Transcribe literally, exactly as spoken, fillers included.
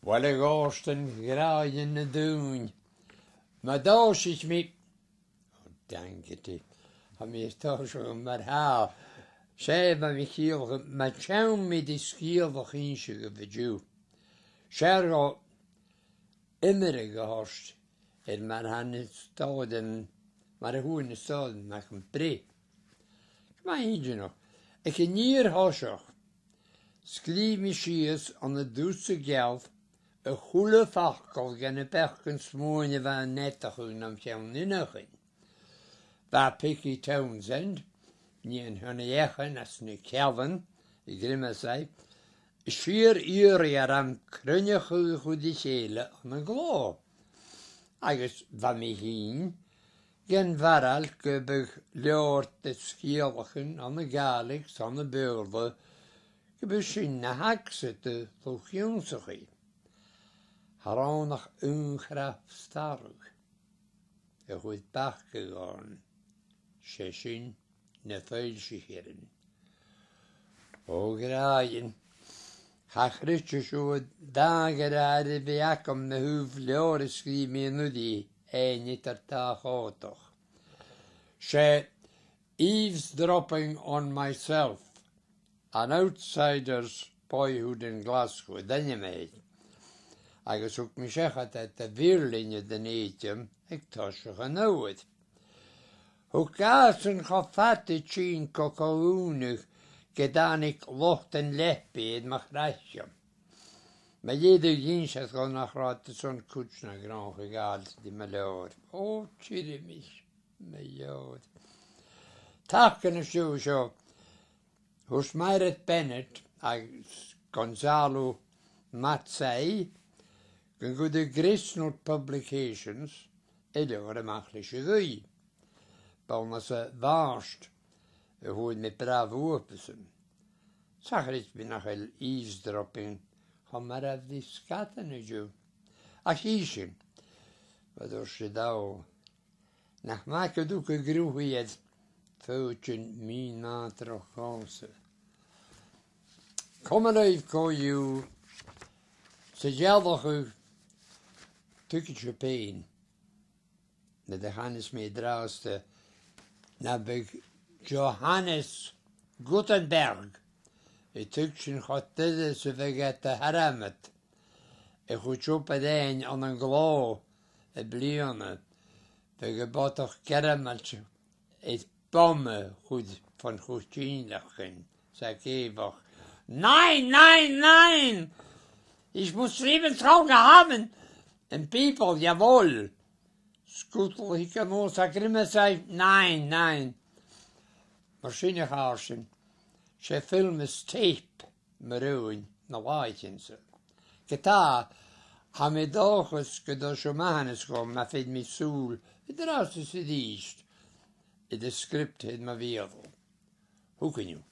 Uill, a Dhòmhnaill, ghràidhean na dùin. Ma thòisich mi, o, dangity, tha mi a' tòiseachadh mar-thà. 'S e, bha mi a' ciallachadh, ma tha mi ri sgeulachd innse dhuibh an-diugh, 's fheàrr dhomh iomradh a thoirt air mar a tha na stòiridhean, mar a fhuair na stòiridhean agam breith. Gu math inntinneach. Aig an fhìor thoiseach, sgrìobh mi sìos ann an dusa geal a h-uile facal dha na beachdan-smuain a bha a' neadachadh nam cheann-uinneachain. Bha Peggy Townsend, nighean Sheonaidh Eachainn às na Ceallan, a' ghriomasaidh, a' sìor iarraidh orm cruinneachadh a chur ri chèile ann an clò. Agus bha mi fhìn den bharail gum biodh leabhar de sgeulachdan ann an Gàidhlig 's ann am Beurla, gum biodh sin na theacsa do luchd-ionnsachaidh. Cha robh ann ach aon chraobh-starra a chuir bacadh oirnn, 's e sin na foillsichearan. O ghràidhean, cha chreideadh sibh an dà ghràdh a bhiodh agam na thaobh leabhar a sgrìobh mi an-uiridh, Aon eadar dà chòmhdach. 'S e Eavesdropping on Myself, An Outsider's Boyhood in Glasgow an t-ainm a th' air. Agus thug mi seachad e do Bheurla aig an àm aig toiseach an fhoghair. Thug e às an cho fada a' tighinn gu co-dhùnadh gun tàinig lot an leabaidh air mo chraiceann. Ma dh'fhaodadh innse dhomh nach robh iad airson cuid na gnothach a ghabhail ri mo leabhar. O, tìoraidh mise, mo leabhar. Tacan an seo, seo. Thuirt Myraght Bennett agus Gonzalo Mazzei gun cuireadh Gristnodh Publications an leabhar a-mach leis a' ghaoith. B' ann às a' bhàrd a fhuair mi bràthair uabhasach. Cha chreid mi nach eil eavesdropping cho marbh ri sgadan an-diugh. Ach chì sinn, ma thuirt sibh dà. Nach math gun tug an gruth iad feuchainn mì-nàdarrach dhòmhsa. Coma leibh co-dhiù, 's e dealachadh, tuigidh sibh fhèin, nuair a chanas mi an-dràsta, nam biodh Johannes Gutenberg a' tuigsinn cho doirbh 's a bhiodh e do thàrmad a chuid obair fhaighinn ann an clò am-bliadhna, bhiodh am bodach Gearmailt air bom a chur fon choitcheann leis an t-sèithear. Nein, nein, nein! Ich muss sieben Tage haben! Im Bibel, jawohl! Sgudal thig a-nuas à griomasaidh, nein, nein! Mar sin, a chàirdean, 's e film is tape mar aon na làithean-sa. Ge-tà, tha mi an dòchas gun toir seo mathanas dhomh ma bheir mi sùil an-dràsta 's a-rithist air an script air mo bheulaibh. Thugainn.